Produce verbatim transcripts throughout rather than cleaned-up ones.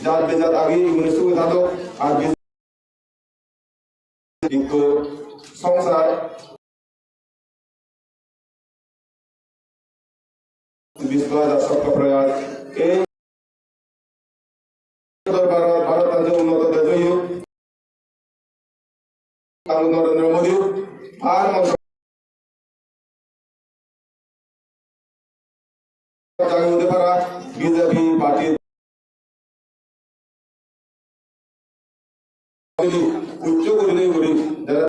Jat bejat agi igune suge thadok, ar bej-, ikko songsar Vishwas Sabka Prayas. Ei dorbarot Bharat rajyo unnoto dej oye. Narendra Modi, ar monto jagi ude para B J P party uccho gurinei guri jara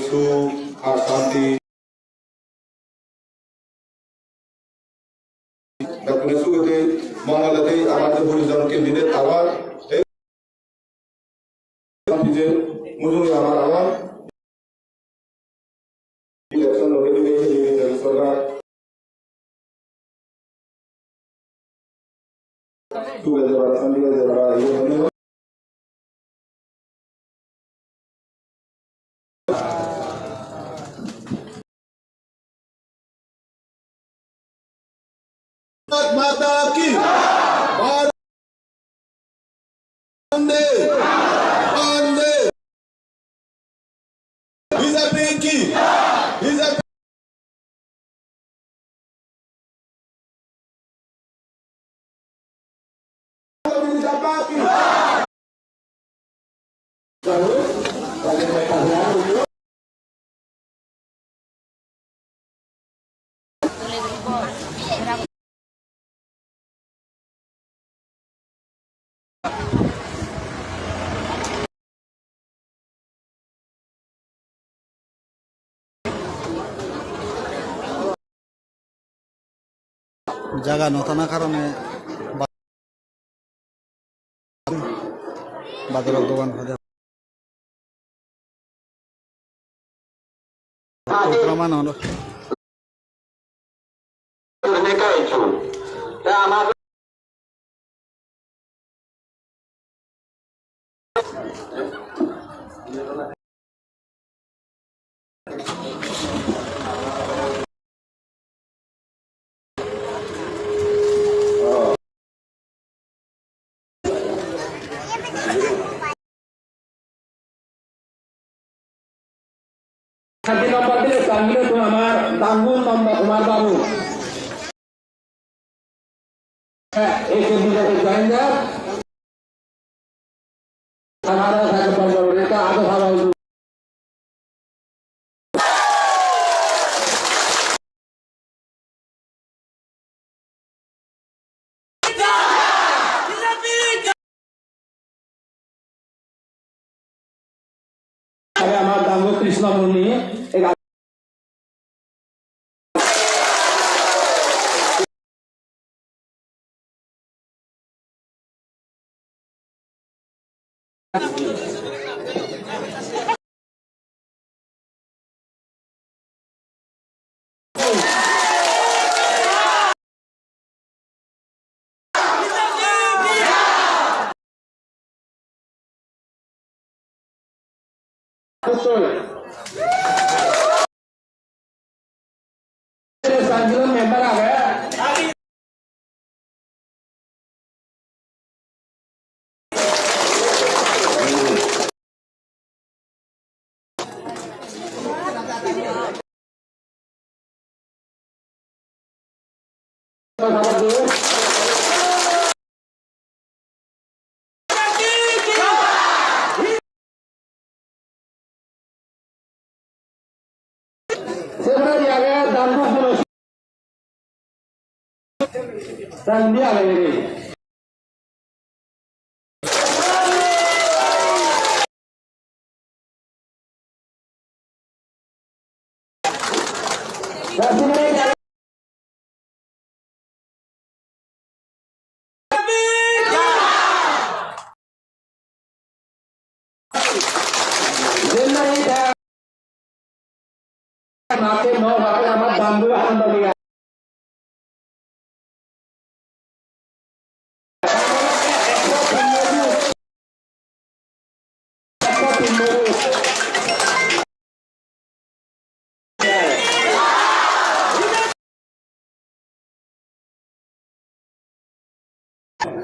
suk ar santi bekkune sugete mongolete amar je horijon candidate abar ei je mujunge amar abar election lorei dibe, sorkar Bharat माता की। वंदे, वंदे। B J P की, B J P। Jaga no thana karone ba-, bazarot dogan hajar. Proman olo. Sati number dile Changile to amar Dangu Nanda Kumar Babu. Ei candidate join da. Amara sati number dile ta ato haba. Amar Dangu Krishna Muni, Robin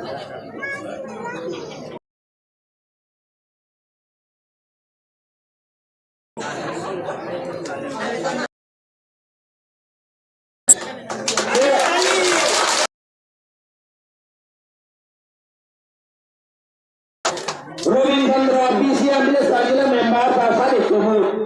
Chandra, B C M village council member, tar sadi kubu.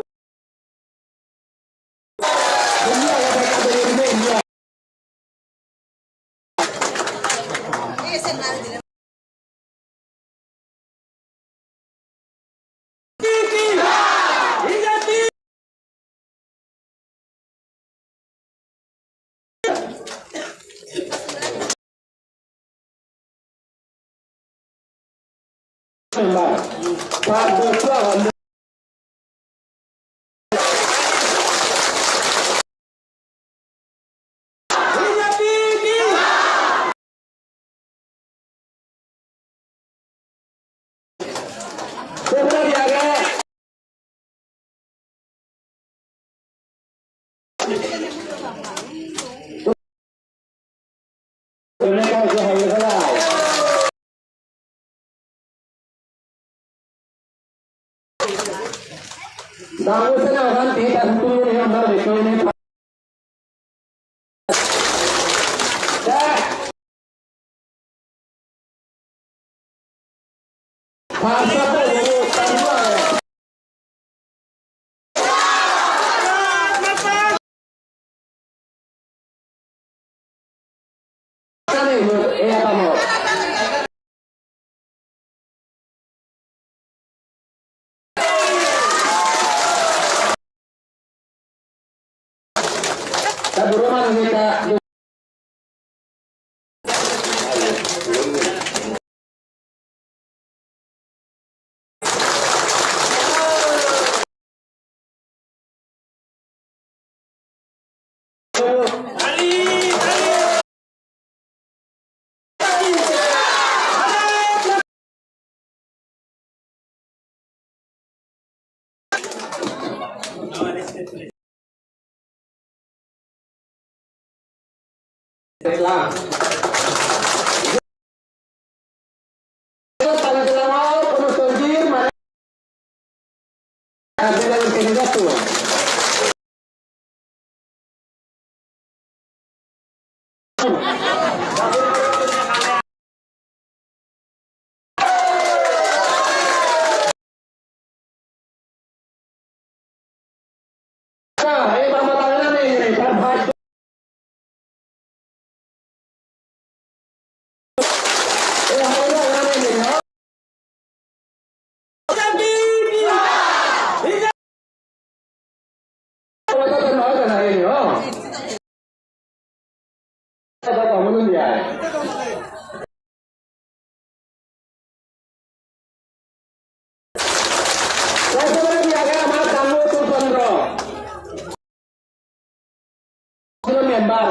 Member.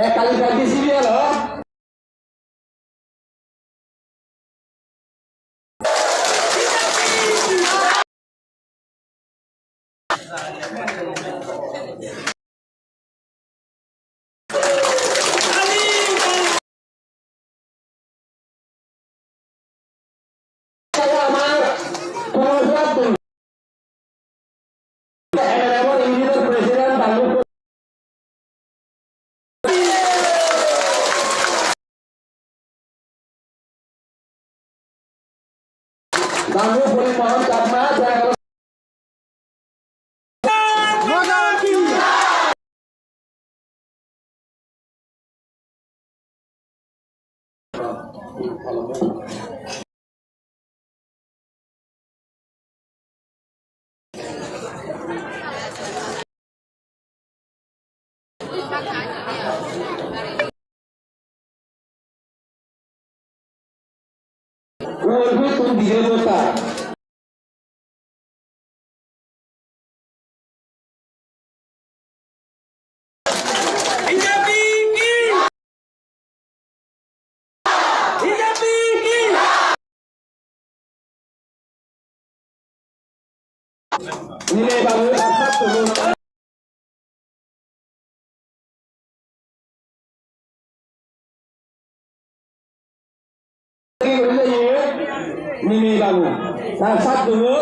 Ekkalinkai D C B elo. Nime babu, Nime babu, sat sat dulu.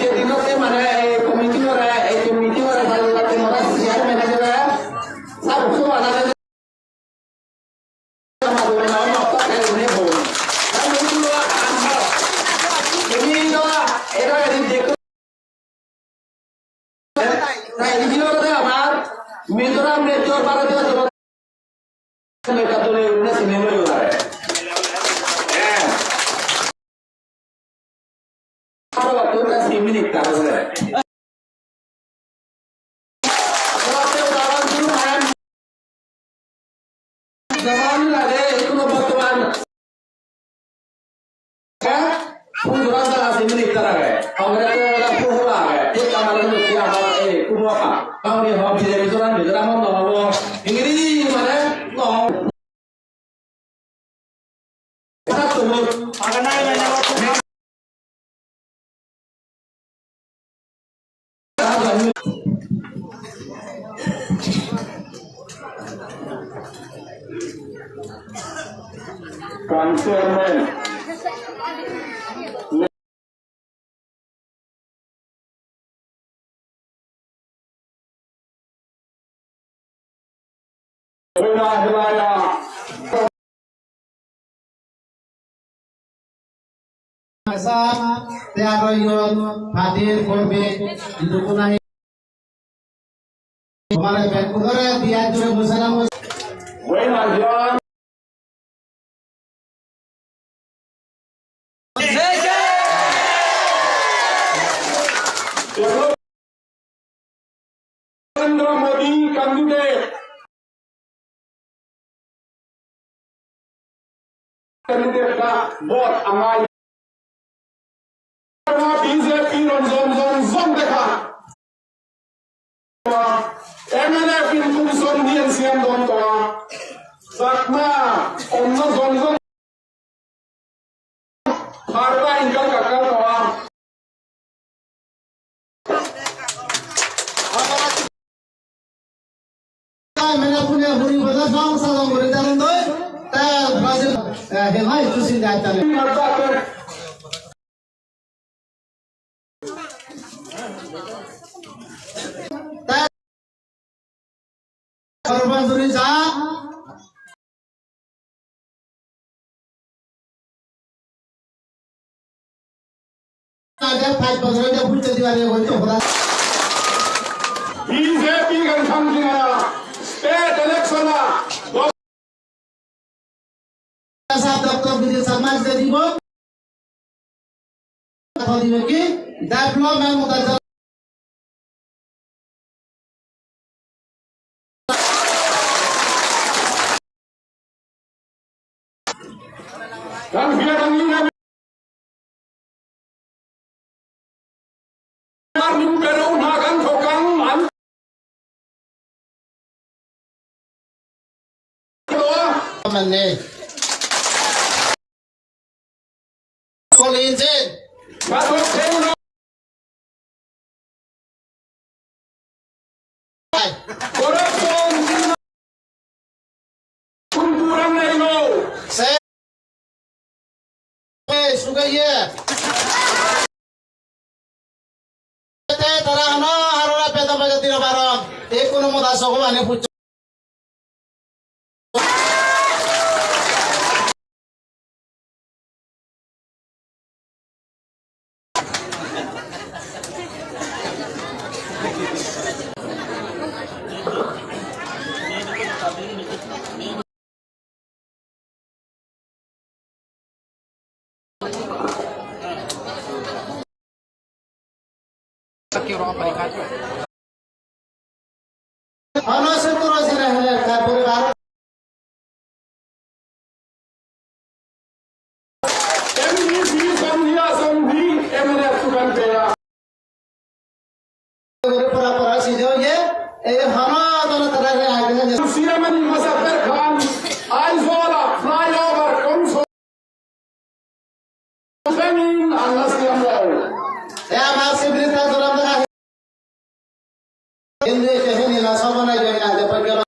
Sedinotte mane ei committee-ore, ei committee-ore bhalo lage, mane chairman ejebe sab soba lage. Mizoram rajyor bharotiyo Jabon lage, ekhono bortoman. Pujora jaga se minister age. Congress-o ola pujora age. Thik amar lage amar ei pujora. Kauni ho bile Mizoram, Mizoram no hobo. Ingiri mane no. Kan chairman. Asa, te aro iyot party-r kormi, jidukku nahi. Tomare bekkunore diya jure musalam. Wei majon. Narendra Modi candidate. Candidate ka vote angai. B J P ron jon jon jon dekha. M L A pin tum son dien siam don toa. Chakma onno jon jon. Harta inkal kakal toa. Mela pune huri bola song salong guri jalan doi. Ta Brazil, eh, he mai tu sin da ta. Ta Korban suri sa. Aja pach bojor oide bujje dibar oye hoito hoda. B J P gan samjinga state election a. Saheb Doctor Vijay Sharma je dibo. Development mudda Mane. Kolin sin. Corruption. Kumpuran na ilo. Se. Eh, suga ye. Te tara hano harora peda maja tira baron. Ekko no moda sogo bani pucho. Hono sutro sine hele karburi bar. M D C, Sandhya, Sandhi, M N F sukan peya. Guru pora pora sijo ye, e hono dole tara re aide. Siamani Masa Khan, Aizawl flyover, Komso. Training and Nasi Amlong. Ya, Nasi Brita Duram Tengah. Hindi ke hindi na sabana jai na de pagara.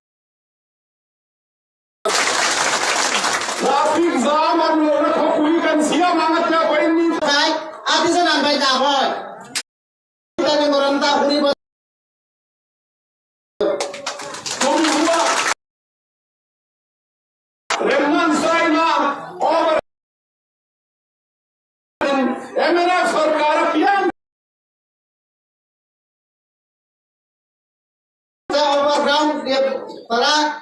Traffic jam and lona khopui kan siya mangat na paini. Kai, ati sa nan bai da hoy. Kita ni orang tak beri. Remnant China over M N F sarkar pian. Overground dia para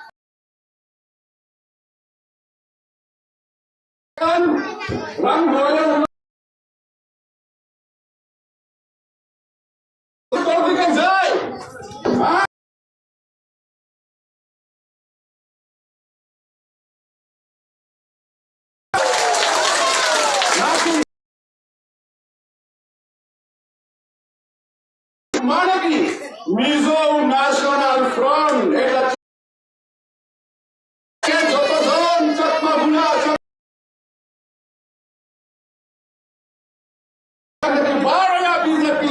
Mane ki? Mizo National Front, eta jotojon Chakma buna, Bharatiya B J P.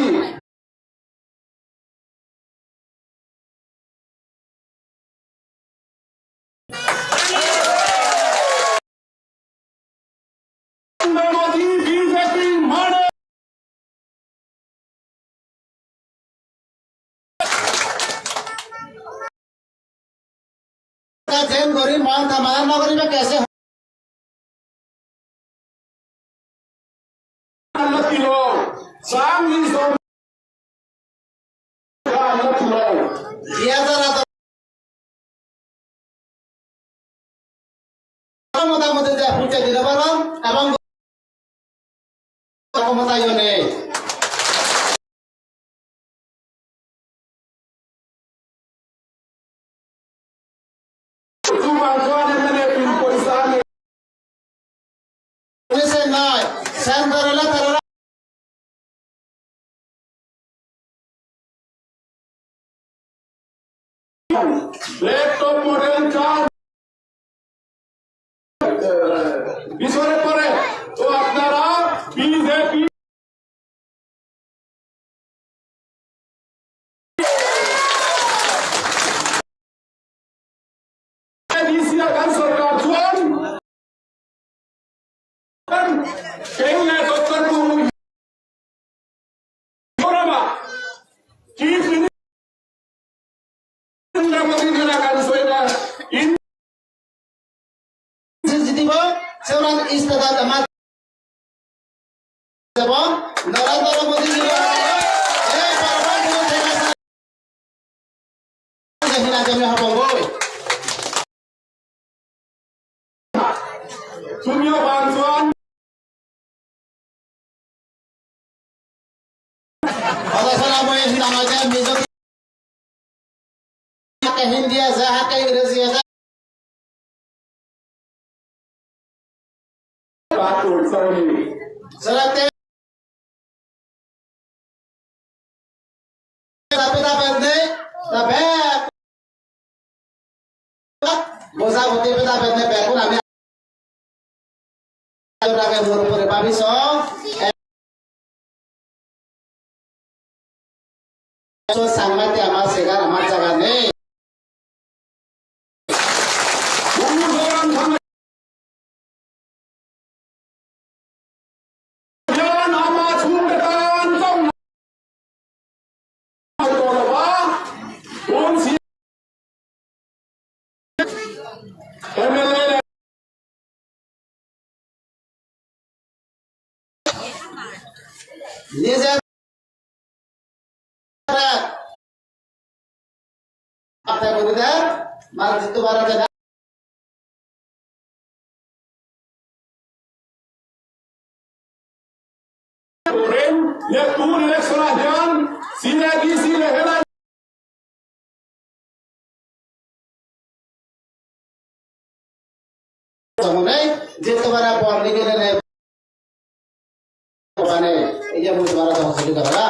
Modi B J P mane. Ka jen gori man tama nogori ba kaise? Sang ni som. Di hajar ataro. Motamoti je pujje dite paron ebong khomota yo nei. Sen noi, sen dorole tarara. Black top model car. পিছনে পড়ে। তো আপনারা বিজেপি দিছি এখন সরকার চুয়ান। সেই নিয়ে সরকার তো ওই ওরা বা কি জিনিস আমরা বলি যে না, কারণ সই না। In- Sensitive, seorang istirahat amat. Siapa? Narendra Modi juga. Eh, para pendukung saya rasa. Saya hina jamnya apa, boy? Sumio Bangsuan. Oda sara moi hinang aja mijo. Hake Hindi ase, hake Ingreji ase. Sara te Tapi tak pendek, tak bek. Bosa putih peta pende pekun ami age mur pore babi so. So sangmate amar segar amar jaga nei. Nije Apne guri der, mar jittu bara jana. Ye tur election ajan, si Somone je tomara bor ligene ne bane, ei je mui tomara tokon sedi dora.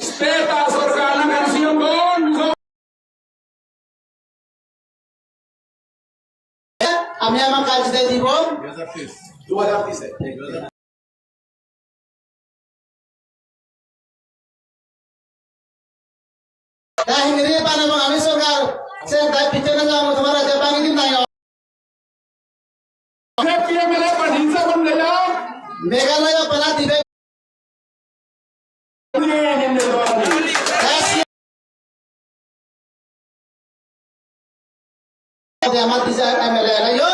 State sorkar na kansiyon gon. Ami ama kaj de dibo. Dui hajar teis. Ta hingiri banabo ami sorkar, se dai pitene jabo tomar je bangi din nai. Meghalaya pala dibe. Amar dija M L A elayo.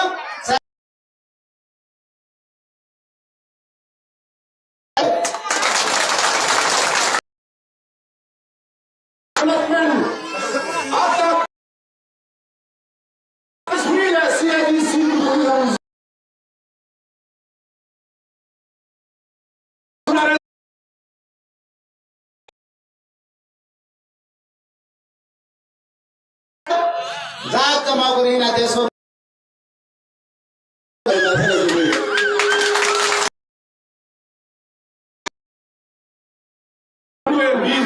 Jat joma guri na de sor. B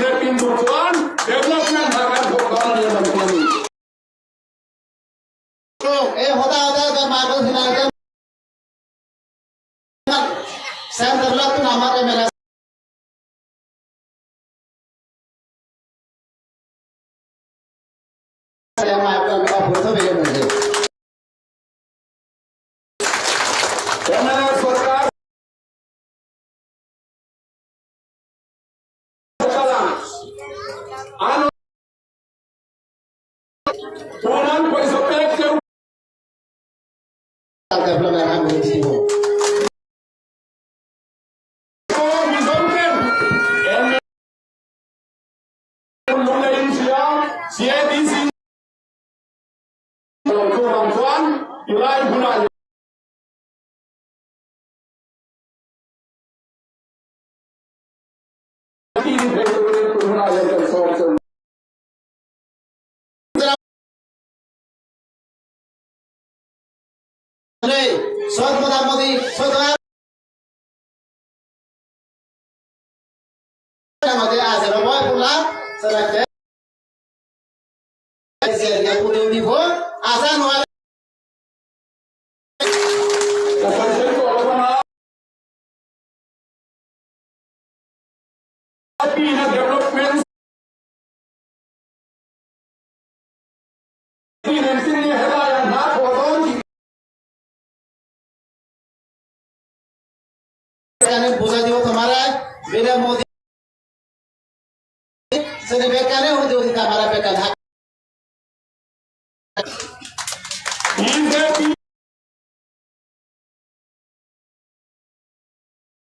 J P Hindutvan development hagar program ye mantu. To, e hoda hoda da margo hinai da. Center lo tun amar M L A. Sot motamoti, sot motamoti aje robo pula, sot ase. Ase ya puli uni bo, asa no. Ani bujai dibo tomare, bile Modi. Seni bekkani hudi hudi tamara bekkan hak. B J P,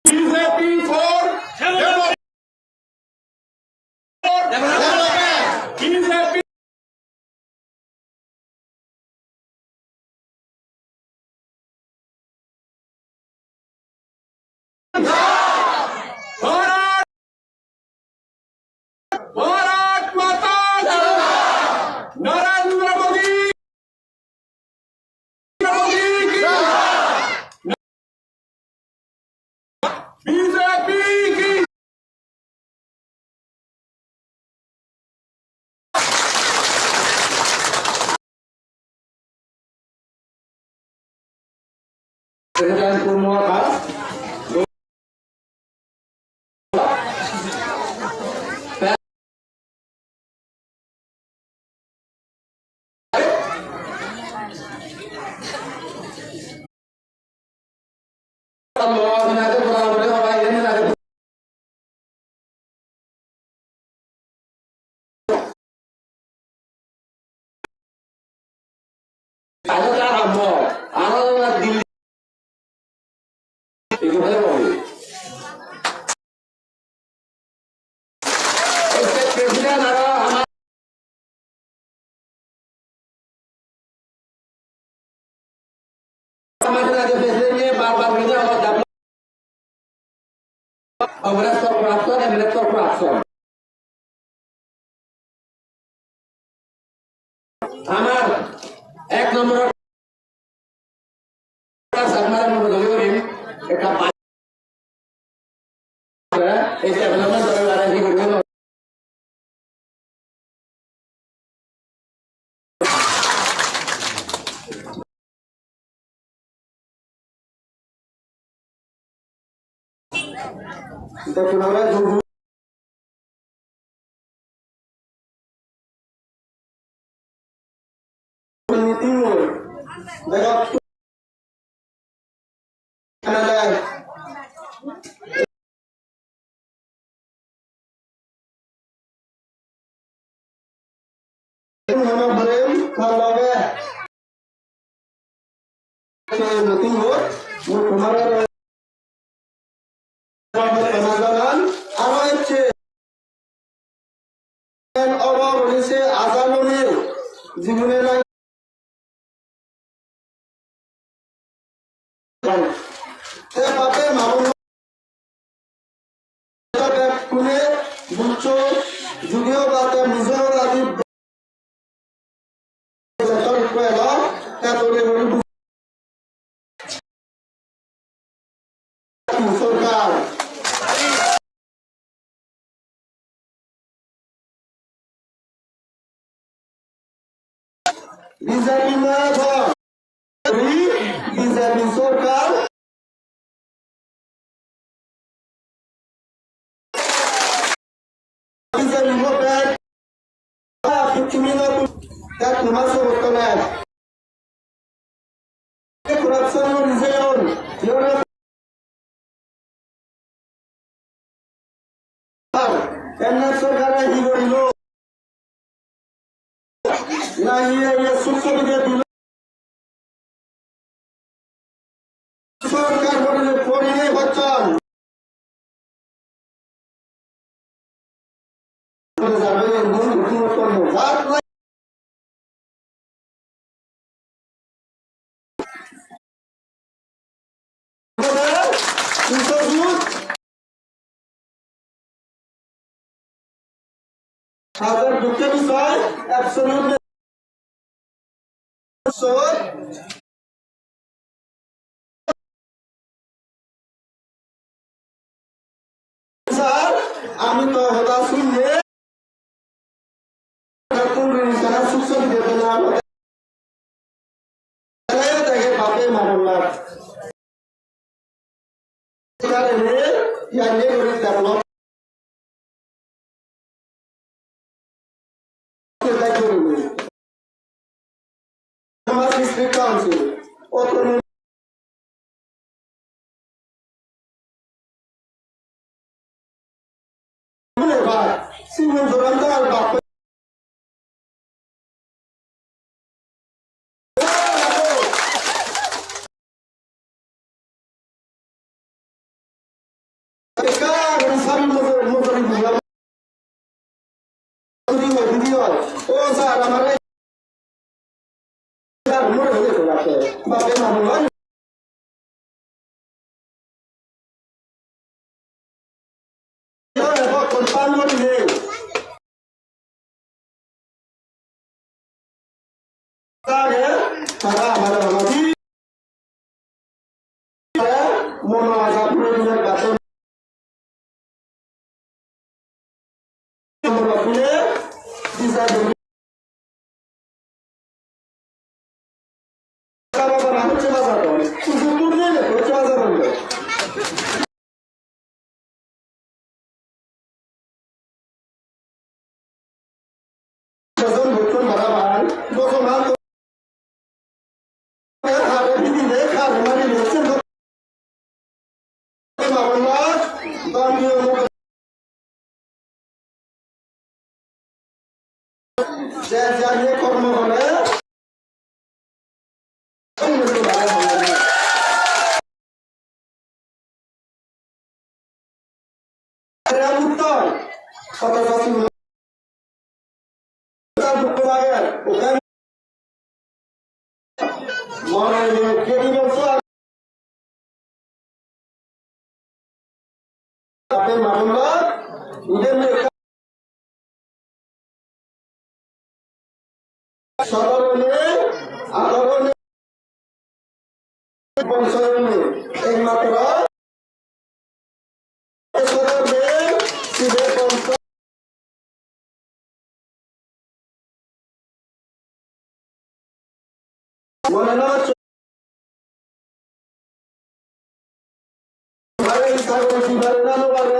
B J P for development. B J P. Bharat, Bharat Mata ki, Narendra Modi, Modi ki, B J P ki. Congress for corruption, M L A for corruption. Amar ek nombor Chakmare mui dole gurim, ekka ba-, ei development dole bare hi guribo? Aro ecche obo guri se aja loni jibone nang. Te bape ma bon bekkune buccho, judiyo ba te Mizoram adi sorkar. B J P na ba, B J P sorkar. Corruption reason, your M N F sorkare hi gorilo? Nahi ei sujog subidha dilo? Sorkar gorile pori nei hocchon. Hajar dukhe bishoy, absolutely. Sir, ami to hoda sunne. Tara suk suk diye na. Tara dege bape marolla. Tara ne, ya ne gori develop. Autonomous District Council, Autonomous Mamulla, ide me sodor ne, ador ne, sponsor ne, ekmatro sodor ne, sibe sponsor. Mone no hocche. Mane sagol di pare na no pare?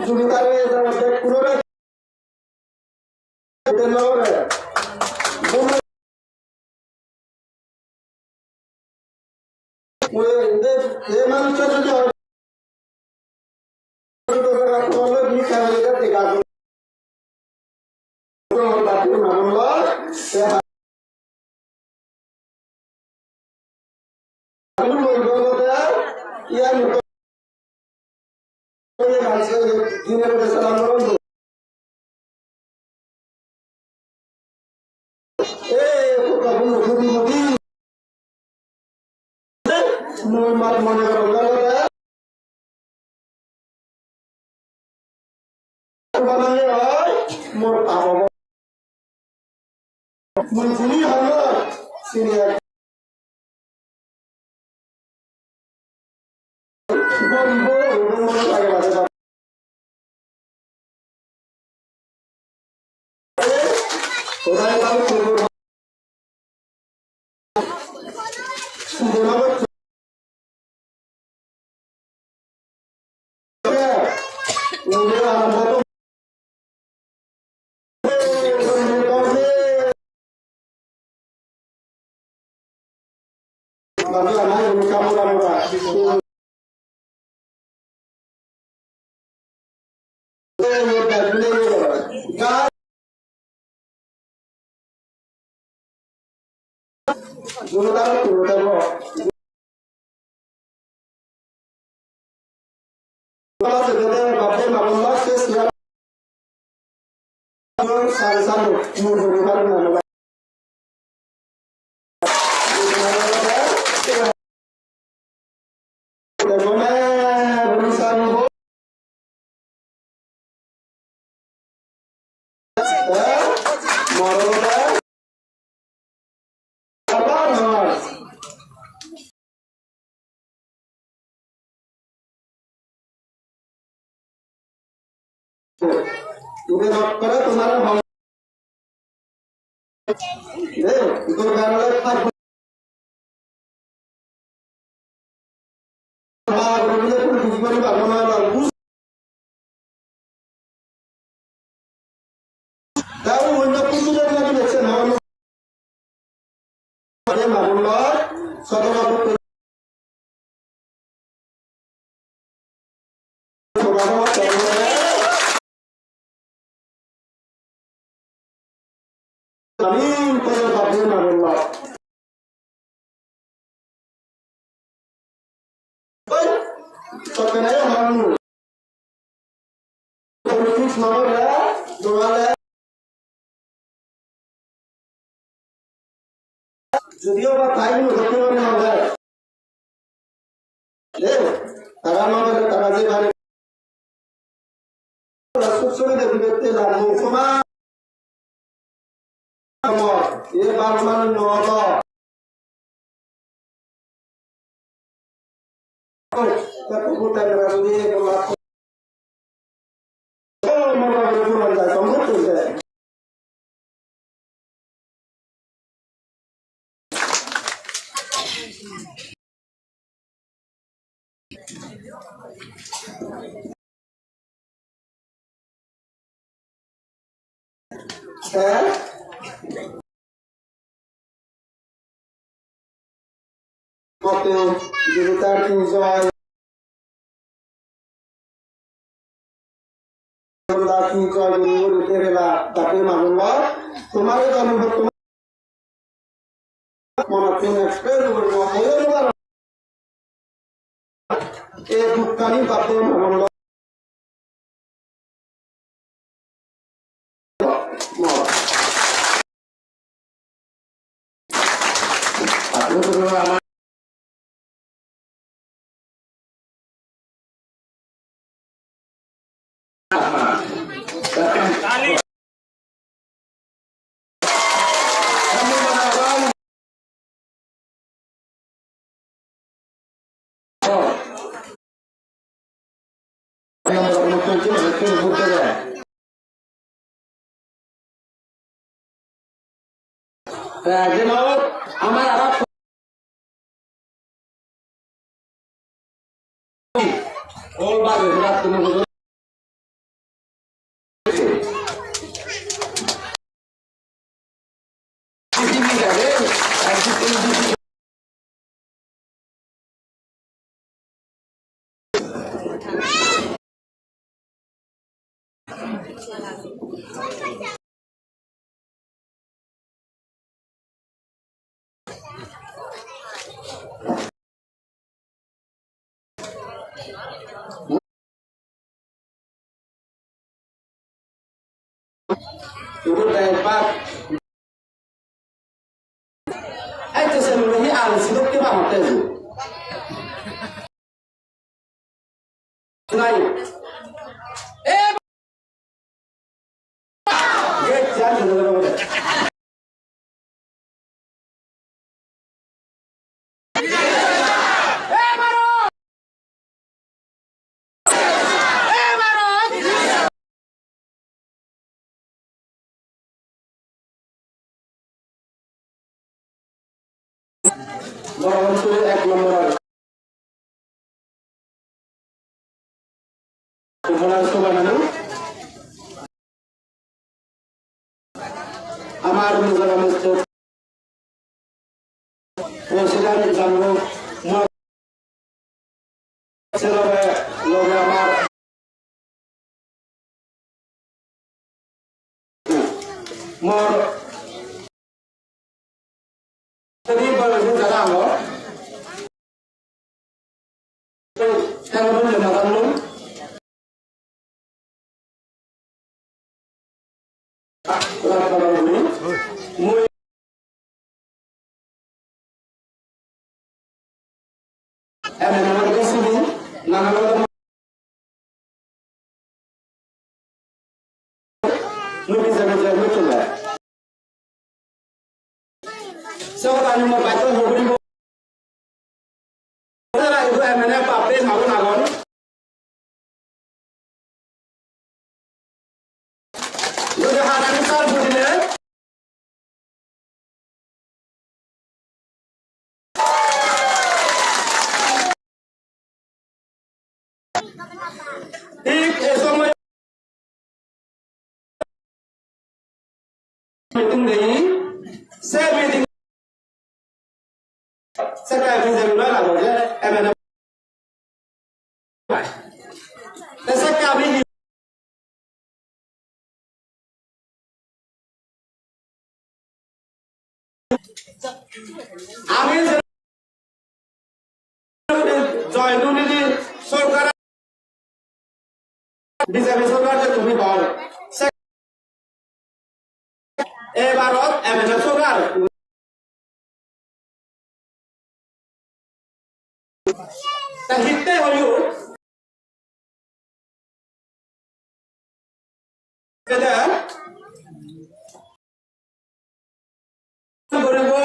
Jumi tare jama de kurore. De no re. Mui inde je manuj jodi Mui mat mone gorong olode, banale oi, mor pap obo. Mui jini hono, sini ek. Goribo, goribo mone lage lage. Judiyo ba time no dhorte pare na bhai. Eh, tara no pare, tara je pare. Suk suk de bibette la mo soma. Mo, ye bar man no to. Te? Mote, Jupiter King Joy, Honda King Joy, guri guri terela, tapi manulla, tomare jani bottoman Monottun explain guribo, hoyong paro. E dukkani bade monottun. Patro guru ama Te ejeno amar aro Ibu bebak. Ai, to sen hi al sidok ke ba hote ju. Nai. Eh, Borobansury ek nombor. Borobansury mane amar Mizoram state president Janggo Mo-, se loge, loge amar mor Jadi, boleh saya jalan, loh. Saya mau jalan, loh. Mui M N A ore sini, nana rokome nuri jebe je nuri chole. Sokol ani mor baito hobri bo. Ora ibu M N A pape magun agon. Ibu hana ni sar budile. Thik ei somoy meeting deyi, se meeting se meeting deyi loi lagoj je M N A. Te sekke ami hi ami je join duni di sorkar, B J P sorkar je tumi bor, se ebarot M N F sorkar. Ta hitte hoyo? Kede? Guribo,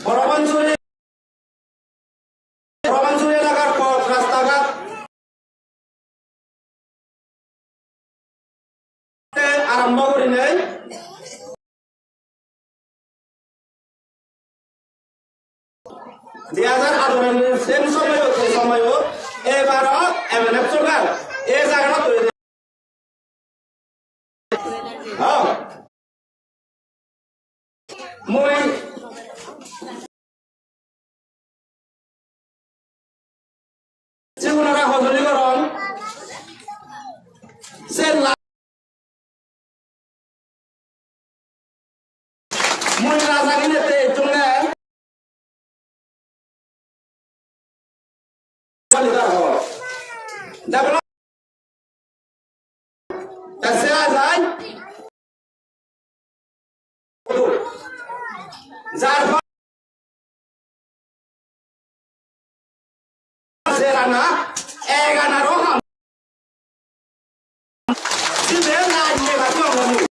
Borobansury, Borobansury elakar pot, rasta ghat te arombo gurinei di hajar atharo sen somoyot, se somoyot ebaro M N F sorkar ei jaganot tuli diye. Ha. Mui sigunore hojoli gorong. Se la-, mui rajagire te ejjonge develop. Ta sera jai. Jar fo-, sera na, egana roham. Sibe na, ne ba, tong ni.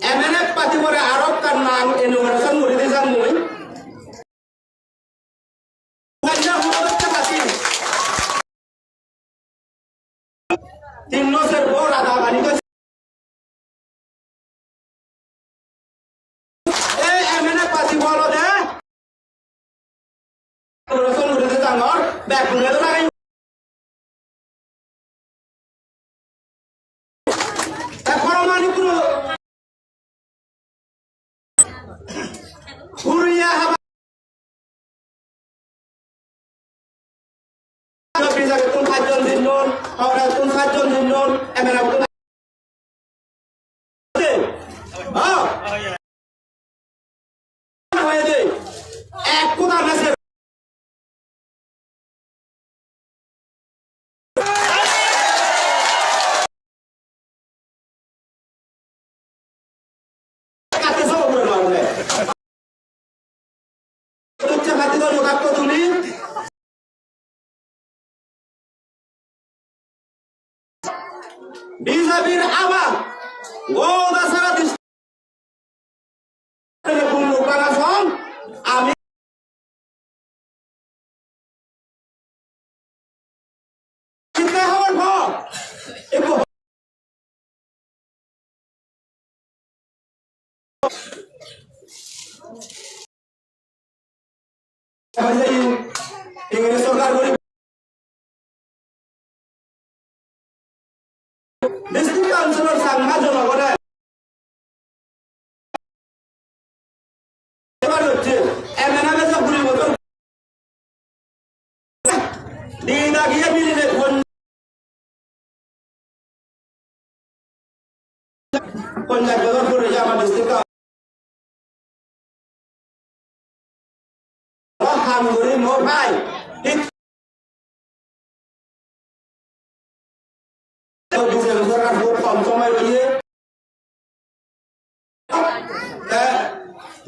M N F party bore aro ekkan nang inauguration guri di jang mui. Panja huno docche party. Tinno serbo rada bani to. Ei M N F party bolo de. Inauguration guri di jangor. Bek guri do lagai. Te Paramani puro Huriya haba. Bijagettun pajjon jinnon, Howrattun pajjon jinnon, M N F-tun. Ha? Hoye de. Ek kuda message. Katte sobo pore marone. Tucche khati do motakko tumi. B J P-r ama goda sara dis-, Bumruk Banga song, ami Kitte hobor po? Ekko Ingres sorkar guri District Council-or Changma jonogone ebar hocche, M N F-e je kuri bojor di dagiye miline kon-, konjak bojor pore je amar district-o ham guri mo bhai. Thik. B J P sorkar bahut kom somoy loye. Te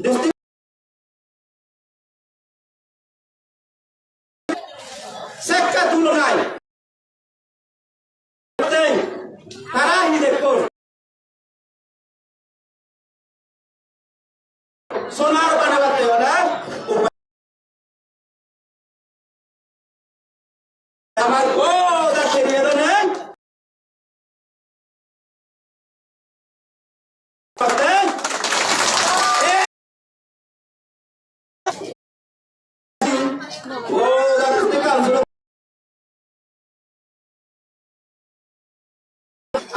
district Sekke tulonai. Tara hi dekkon? Sonar banabatte ole amar goda seriye done.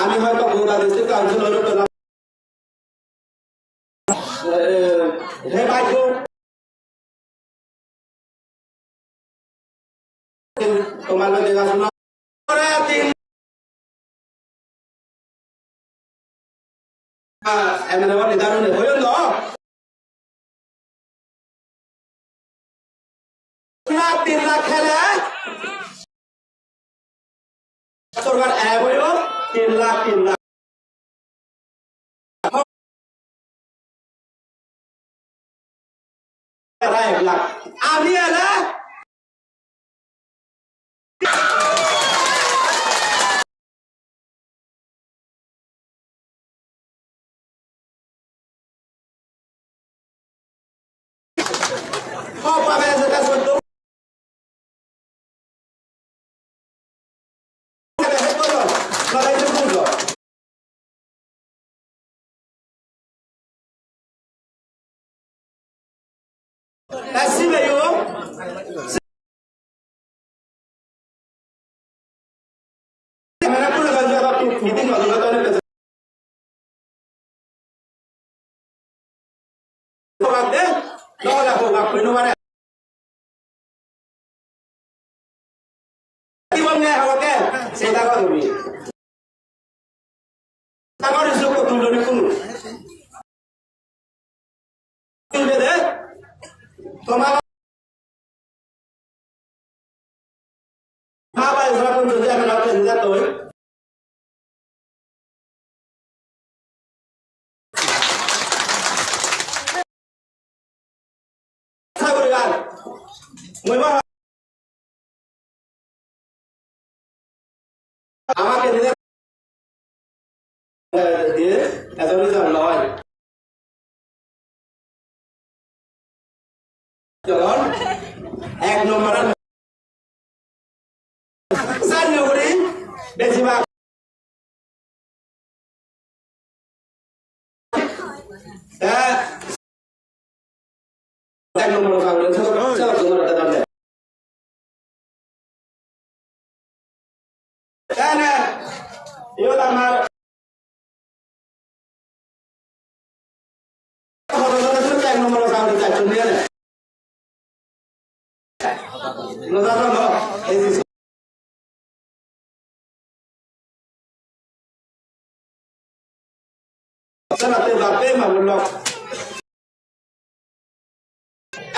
Ami hoyto Goda District Council-or he bhai, tomar loi dega shona pore tin, ah, M N F leader-une hoyon do. Tin lakh, tin lakh hele. Sorkar ek hoyo, tin lakh, tin lakh. Ek lakh. Ami ele Toma. Baba, esa punto ya me la aprendí todo, ¿eh? Sagori gal. Mui ba. Ama candidate, eh, diye, eto result loi. Jon, ek nombor ar sar nogori, besibak. Te, ek nombor ar sar nogori, sar nogori. Te, iyot amar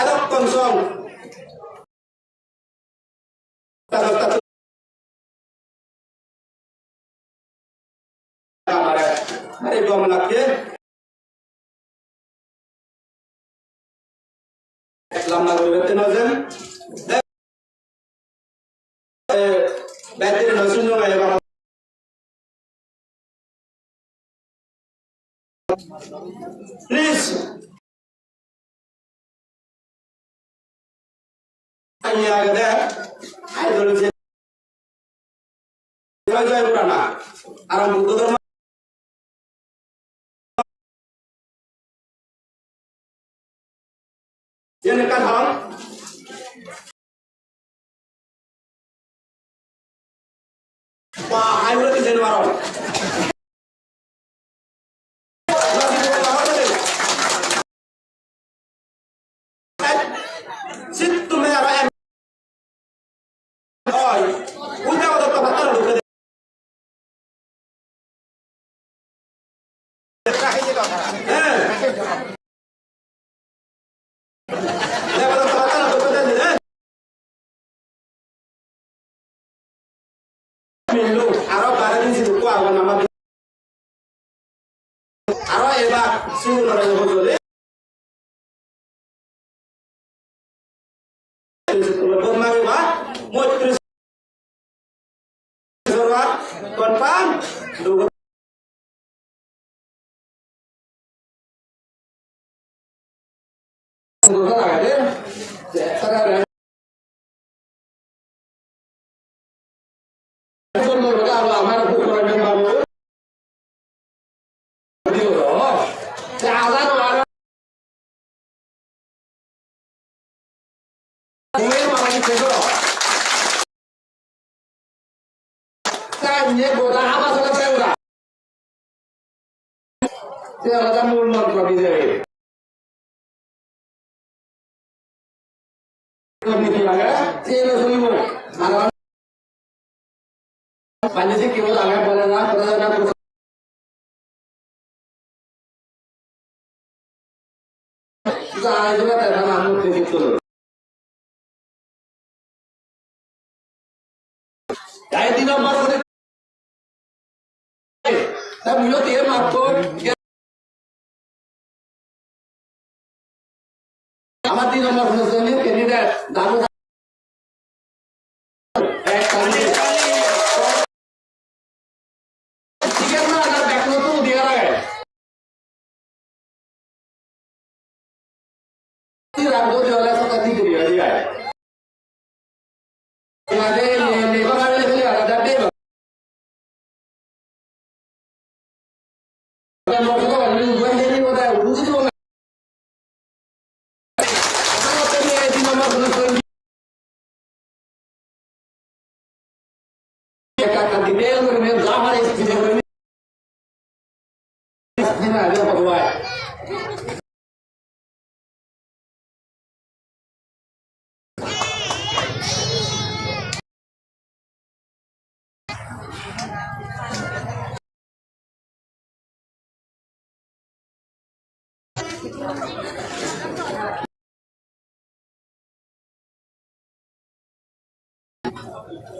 Edokkon song. Are gom lagge. Lamba guri bette no jen. Eh, bette no sunno gai baba. Please. Ani agede, idol je Joy Joy Purana. Aram Buddho Dharma. Yen ekkan hon. Ba, hai bole tisen maro. Sit tumi aro em. Oi, uda uda to batal uda. Eh. Millo, aro bare din sidu ko agon ama. Aro eba sidu nore hojole. Bor mari ba, moitri sorwa, confirm. Te olode mul montro bijei. Niti age, siyeno sulibo. Aro manje sikkebo age, bole na, bole na, jai jora te na murti sikkelo. Jai di number guri. Ta muiyo te matto. Amar di number guri candidate. Daru. Ek candidate. Ticket na, na, back to the other.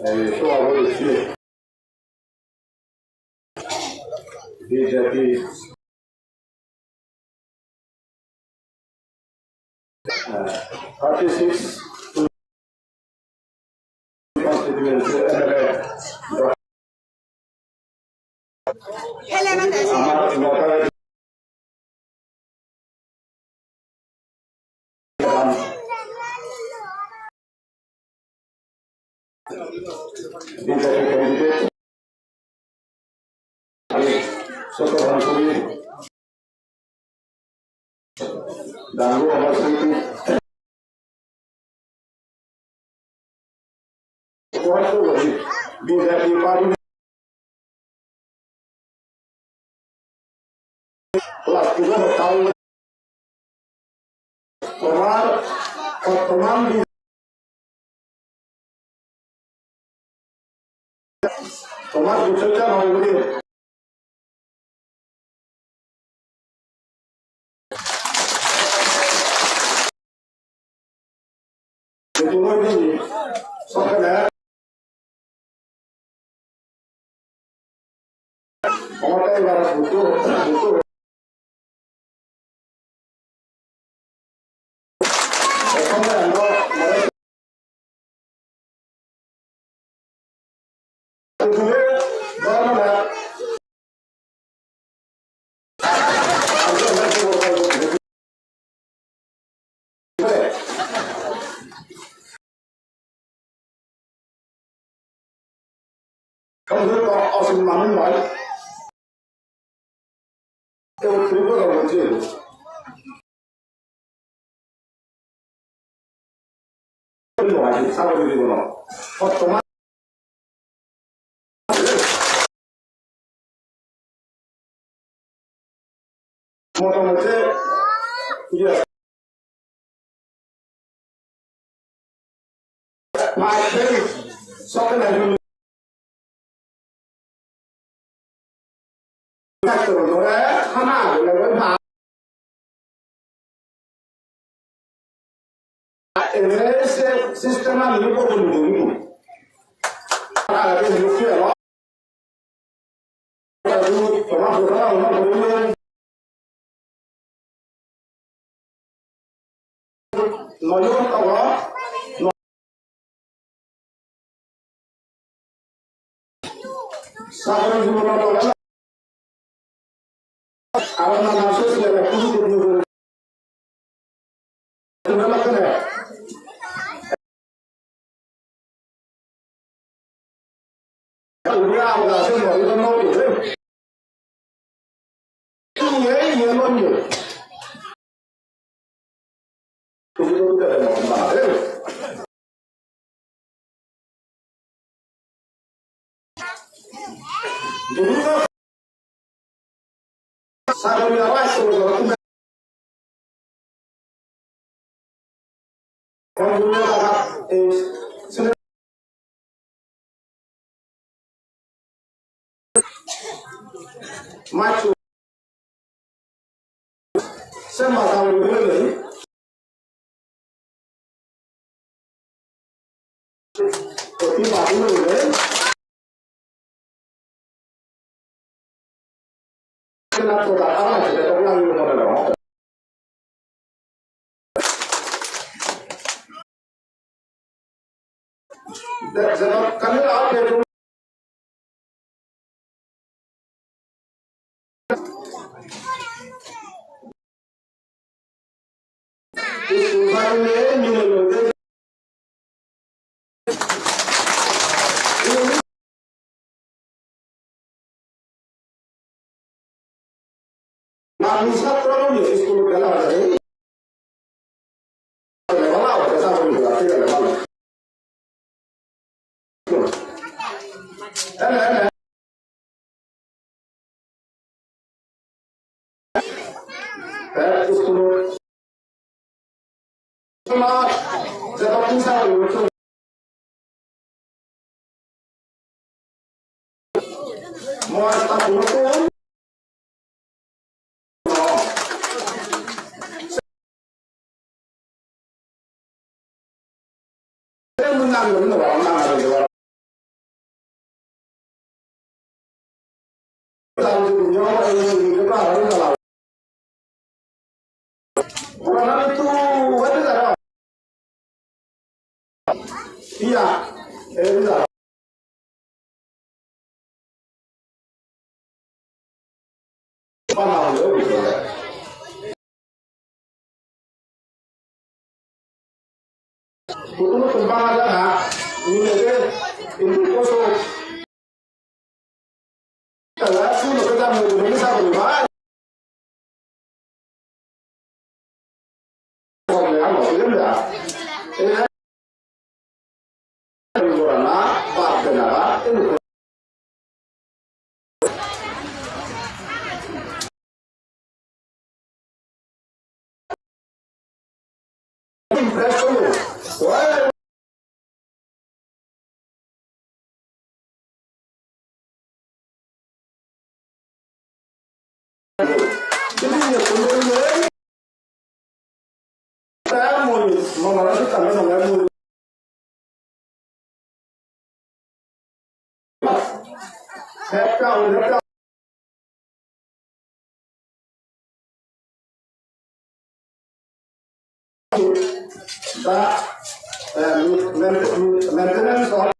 Ei, so ago isi. B J P. Uh, thirty-six constituency M L A. Hele mane. Amar local. Dangu Amasiti. Kuat tu lagi. Bisa dipakai. Kelas tiga tahun. Tomar, tomar di Tomar buchhoccha noi guri. Tumi di sokkene. Omote ibare bujo, bujo. Kamu tu kok osin mami mai. Kau tu kok kau tu. Kau tu lagi sama di mana? Kau tu mana? Motamuti, iya. Makin, soalnya dulu. Betul, boleh, sama, boleh, boleh. Ene se system ani ko bolu bolu. Ara de ni ki ro. Toma toma toma toma. No yo toma. Sagori jibon toma. Aron na na so se le ku ku ku. Macho. Sema sa wele. Oti ba wele. Kena to da ara je to la yo mo lo. Mami satro ni school gela hoda ni. Mama hoda sa ni gela gela mama. Ele ele. Eh, school. Iya, eh, iya. Putulu tumpang aja na, ini aja. The, uh, maintenance of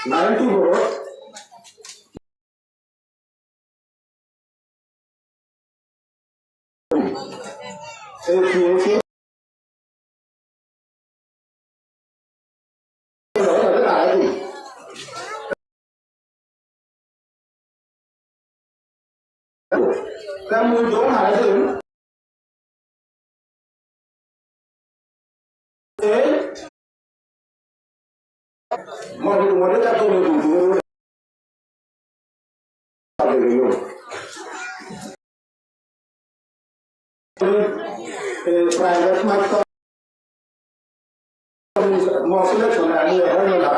Ninety-four. Private master, mo selection ani hono na.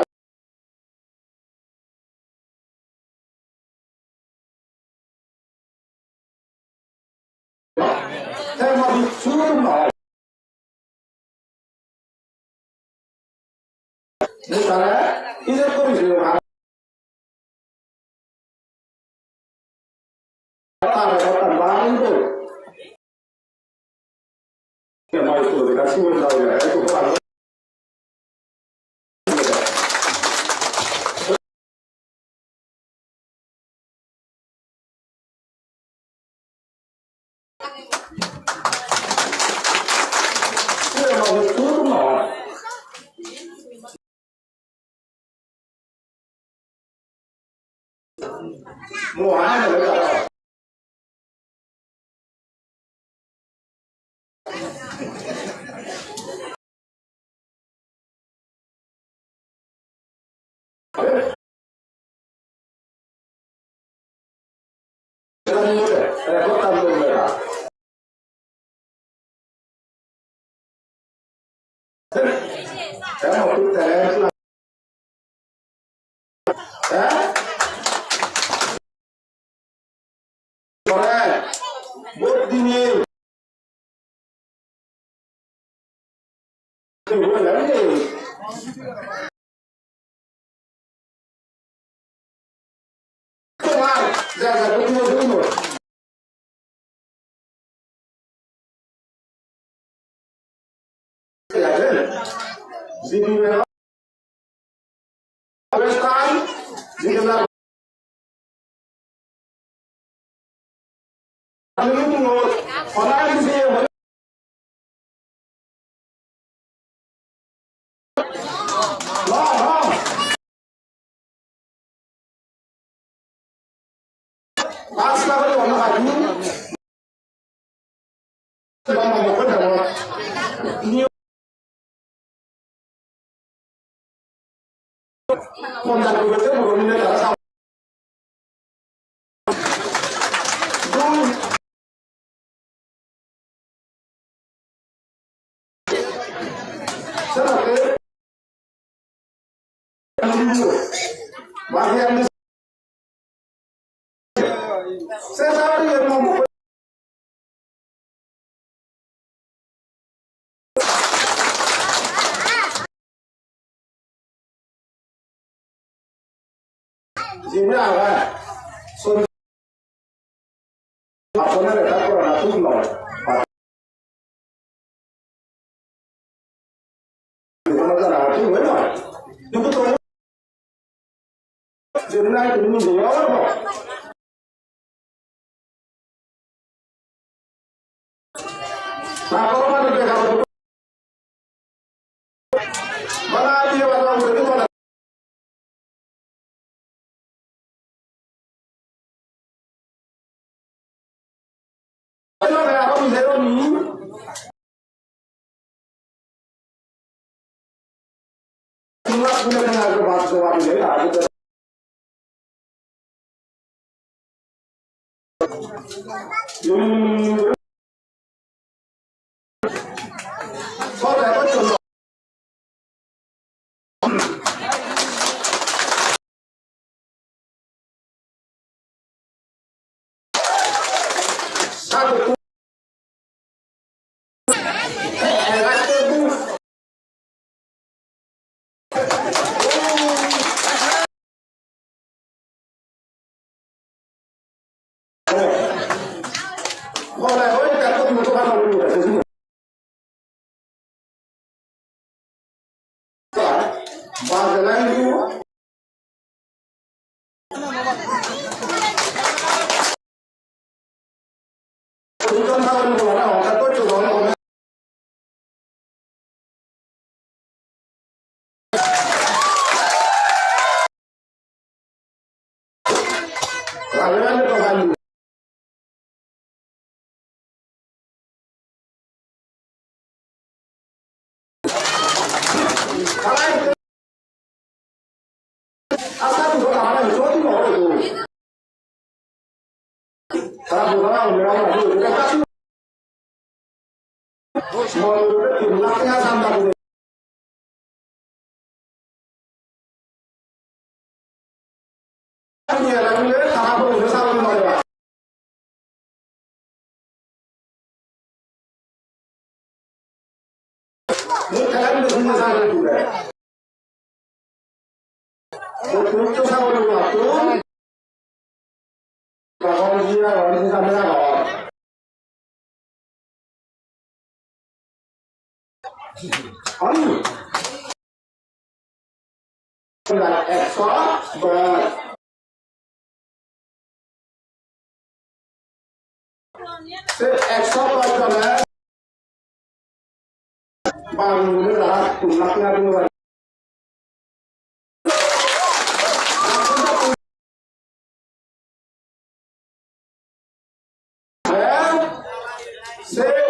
Te mo bichun no. Mui tare ijeb guri jeyong. Jibra agar son apone reta korana thik noi. Korana thik noi. Kintu to jibra tumi jibra. Ekso dos. Se ekso dos jone bang guri tara tin lakh tenga tulo. Se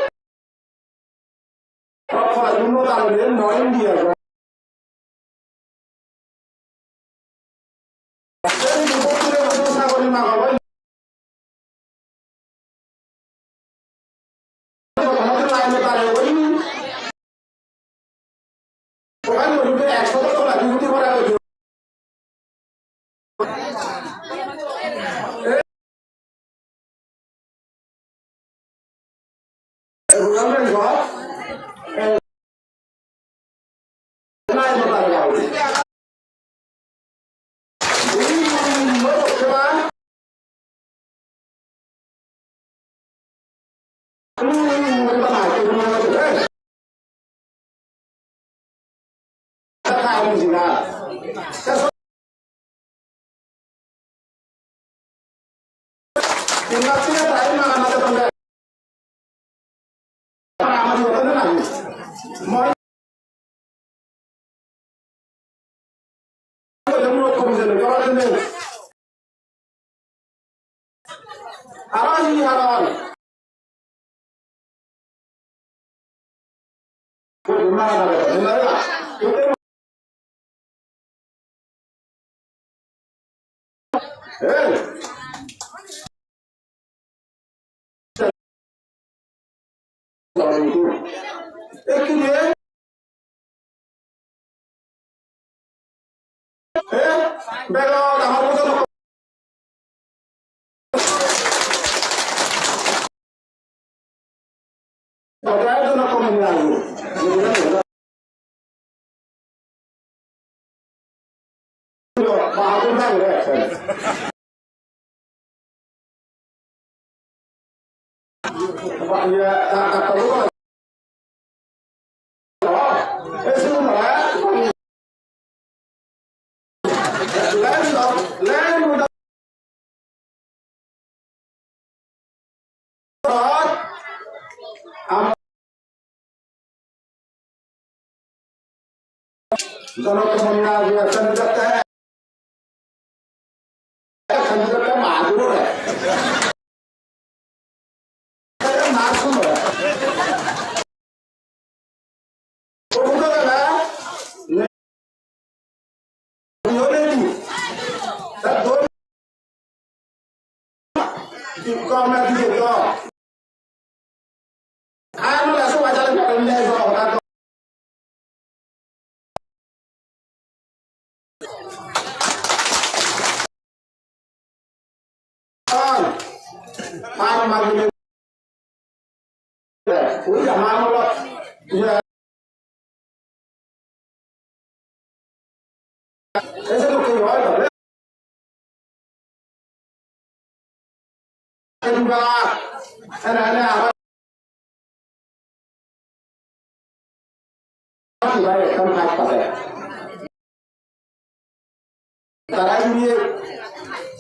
Tara indi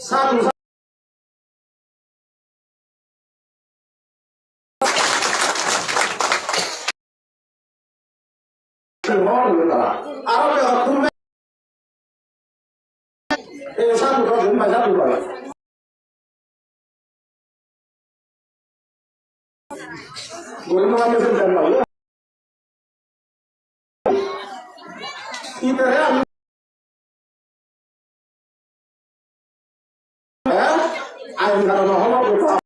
sadu Guri no pare sen jani. Ibere ami, eh? Ain karon holo gota.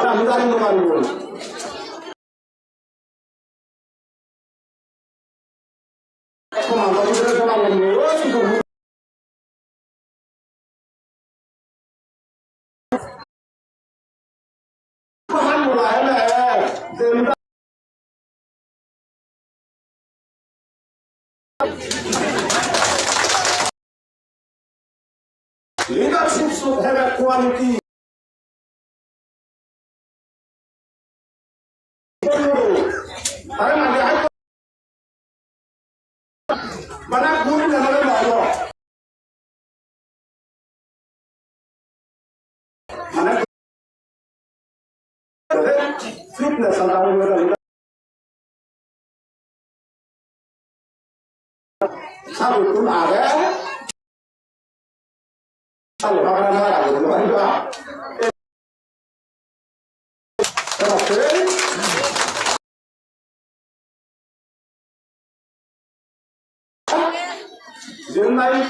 Ami jani no paribo. Leadership should have a quality. Mane guri na mane mane. Mane fitness ala mane. Sabu tun age. Sabu hagara na age. Jennai.